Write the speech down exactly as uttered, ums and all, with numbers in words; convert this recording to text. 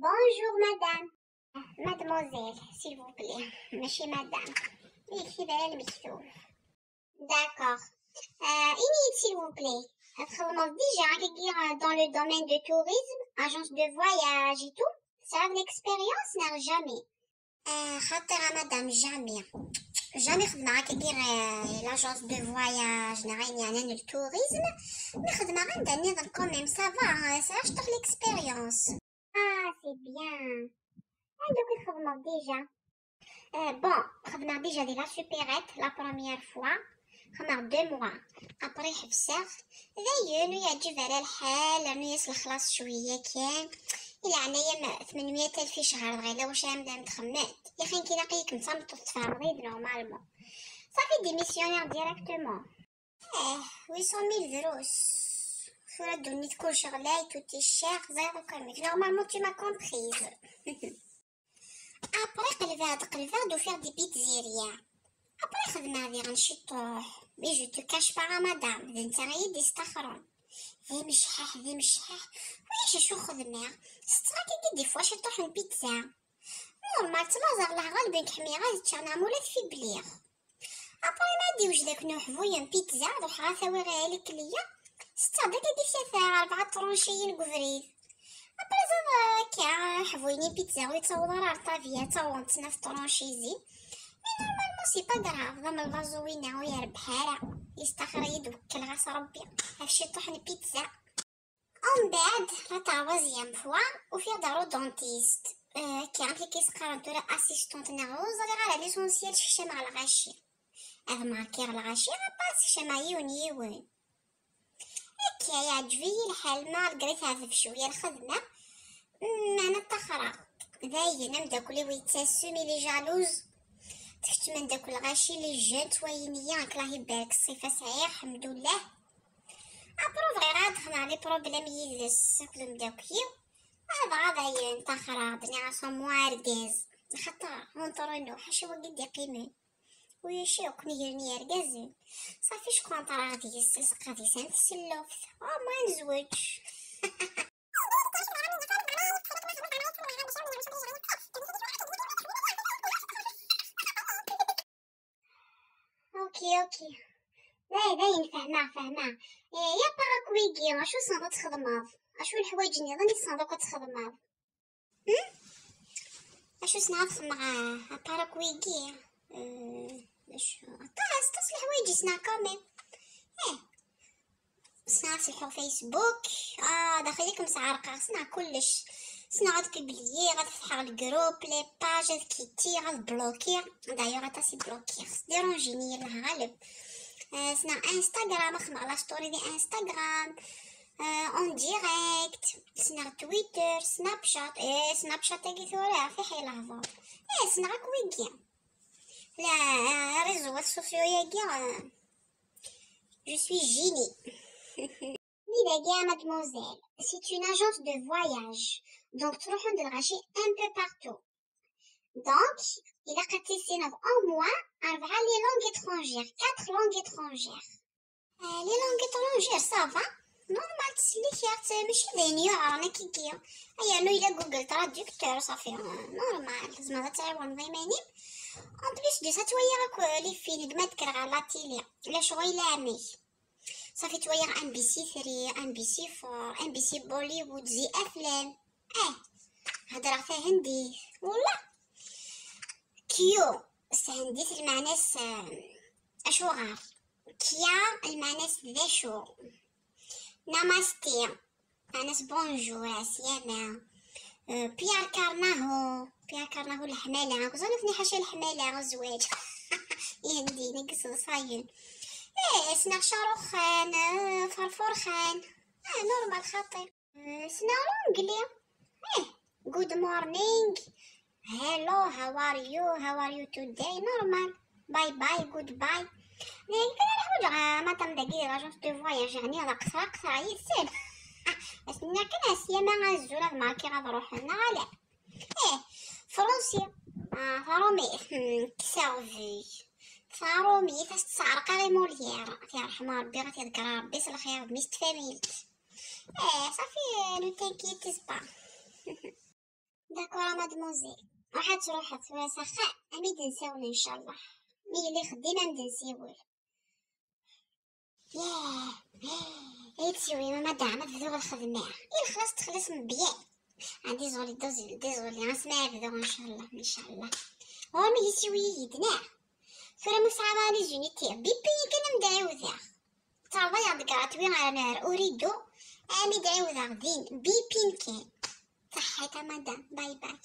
Bonjour madame. Mademoiselle, s'il vous plaît. ماشي madame. يكتب على المكتوب. D'accord. Euh, إني, s'il vous plaît. تخدمي déjà هكاكي dans le domaine de tourisme, agence de voyage et tout? Ça, l'expérience n'a jamais. آه، خاطر مدام جامي، جامي خدمة هكا كي غير l'agence de voyage نغين يعني التوريزم. مي خدمة غير داني ظن quand même ça va، سي شطح l'expérience. Ah, c'est bien. عندك الخدمة déjà. آه، bon، خدمة déjà دي la supérette la première fois. خدمة deux mois. Après حبسغ. داير نو يعجب على الحال، نو يسلخ خلاص شوية كان. إلا عنايا ما ثمنمية ألف في شهر، غير لو واش عاملة متخمات. يا أخي، كي نقيك نتا مطوط تفرضي normalement. صافي démissionner directement. اه، huit cent mille دروس. ثورة دوني تكون شغلاي توتي الشيخ زيرو كامل. Normalement tu m'as comprise. Après قلبات قلبات وفيها des pizzerias. Après خدمة هذه غنشي طوح. Mais je te cache pas madame, d netta i d-yesṭaxren. D imecḥaḥ, d imecḥaḥ. Ulac acu xedmeɣ. Setteɣ akka des fois ciṭuḥ n pizza. Normal, ttlaẓeɣ llah ɣalben kḥmiɣ ad ččeɣ neɣ mula tfibliɣ. Après ma d-iwjed akken uḥbuy n pizza, ruḥeɣ ad t-awiɣ i likliya. Setteɣ-d akka deg tlata rebɛa tṛunciyin deg ubrid. Après ẓaḍ akka ḥbuyen n pizza ur yettaweḍ ara ar ṭṭabya, ttawḍent snat tṛuncizin. Mais normalement c'est pas grave, d amelbaẓu winna ur yerbeḥ ara. Yestaxer-iyi-d, wekkleɣ-as Rebbi ɣef ciṭuḥ n pizza. Umbeɛd la troisième fois ufiɣ-d aru dentiste. Euh, akka amek i s-qqaren tura, assistante neɣ ur ẓriɣ ara, l'essentiel sekcameɣ lɣaci. Ad markiɣ lɣaci, après sekcameɣ yiwen yiwen. Akka yeɛǧeb-iyi lḥal malgré teɛdeb cwiya lxedma. Meɛna ṭṭaxreɣ. Dayen ameddakel-iw yettasem, il est jalouse. Tkeččem ameddakel lɣaci, les jeunes ttwayin-iyi, akken Allah ibarek ṣṣifa sɛiɣ, ḥemdullah. Après bɣiɣ ad xedmeɣ les problèmes yid-s akked umeddakel-iw. Dɣa dayen ṭṭaxreɣ-d, nniɣ-as au moins argaz, axaṭer entre nous ḥaca wagi d-iqqimen. Ulac akk nnger n yergazen. Ṣafi ckunṭreɣ deg-s, lseqqa deg-s am tselluft. Au moins nezweǧ. Ok, ok. Dayen, dayen, fehmeɣ, fehmeɣ. Eh, ya para kwigi, acu tessneḍ ad txedmeḍ? Acu leḥwayeǧ nniḍen i tessneḍ akk ad txedmeḍ? Hmm? Acu ssneɣ ad xedmeɣ, ah, à part akk wigi? Euh, acu? Aṭas, aṭas leḥwayeǧ i ssneɣ quand même. Eh, ssneɣ ad selḥuɣ Facebook. Ah, daxel-ik msɛerqeɣ, ssneɣ kullec. Ssneɣ ad publiyiɣ, ad fetḥeɣ lgrup, les pages, ad kittiɣ, ad blokiɣ. D'ailleurs, aṭas i blokiɣ. Sdéranjini, yella ɣaleb. Eh, ssneɣ Instagram, ad xedmeɣ la story di Instagram. Eh, en direct. Ssneɣ Twitter, Snapchat. Eh, Snapchat-agi tura, fiḥ i lehdur. Eh, ssneɣ akk wigi. La, réseaux sociaux-agi, eh, je suis génie. Nidagi, mademoiselle, c'est une agence de voyage. Donc, تروحون للغاشي un peu partout. Donc, il a قد تيسينوف au moins أربعة les langues étrangères, quatre langues étrangères. Euh, les langues étrangères, ça va. Normal, تسلي كيرت ماشي دين يعرن كيكي. أي أنه إلا Google Traducteur، صافي، آه، normal. زعما غتعاون ضيماني. En plus de ça, تويا راك les films، ما تكرغ على la télé. لا شغل لا عمي. صافي، تويا M B C three، M B C four، M B C Bollywood، زي أفلام. اه، هضرة فيها هندي والله. كيو، سهنديت المعناس، آه، أشو غار. كيا المعناس ذا شو. ناماستي، معناس بونجور، عسلامة. آه، بيار كارناهو، بيار كارناهو الحمالة. كنت نفني حاشا الحمالة، الزواج. يهندي، نقص صاين. ايه، سنا شاروخ خان، آه، فرفور خان. اه، normal خاطر. آه، سنا لونجلي. ايه، good morning. Hello, how are you? How are you today? Normal. Bye bye, goodbye. لكن أنا حوجة، آه، مادام داكي l'agence de voyage، يعني هذا قصرة، قصرة يسال. بس نكن أسيا ما غنزول هاد ماركي غنروح لنا غالي. ايه، فرونسي. آه، فرومي. كسافي. فرومي، فاش تسعر قاري موليير. يرحم ربي، غتذكر ربي، سلخي ربي، ست فاميلتي. ايه، صافي، ne t'inquiète pas. D'accord, mademoiselle. Ruḥ ad truḥeḍ tura s axxam, ad m-id-nsawel incallah. Mi yella ixeddim ad m-d-nsiwel. Yah, ay tisiwi ma madam, ad bduɣ lxedma. I lexlaṣ texliṣ n byan. Ah, désolé, désolé, désolé, asmi ad bduɣ incallah, incallah. Ɣur-m yisiwi yid-neɣ. Tura ma sɛiɣ ara les unités, bipi kan ad m-d-ɛiwdeɣ. Terḍa-yaɣ-d gratuit ar, ar uridu, ad m-id-ɛiwdeɣ din, bipi kan. Ṣaḥḥit a madam, bye bye.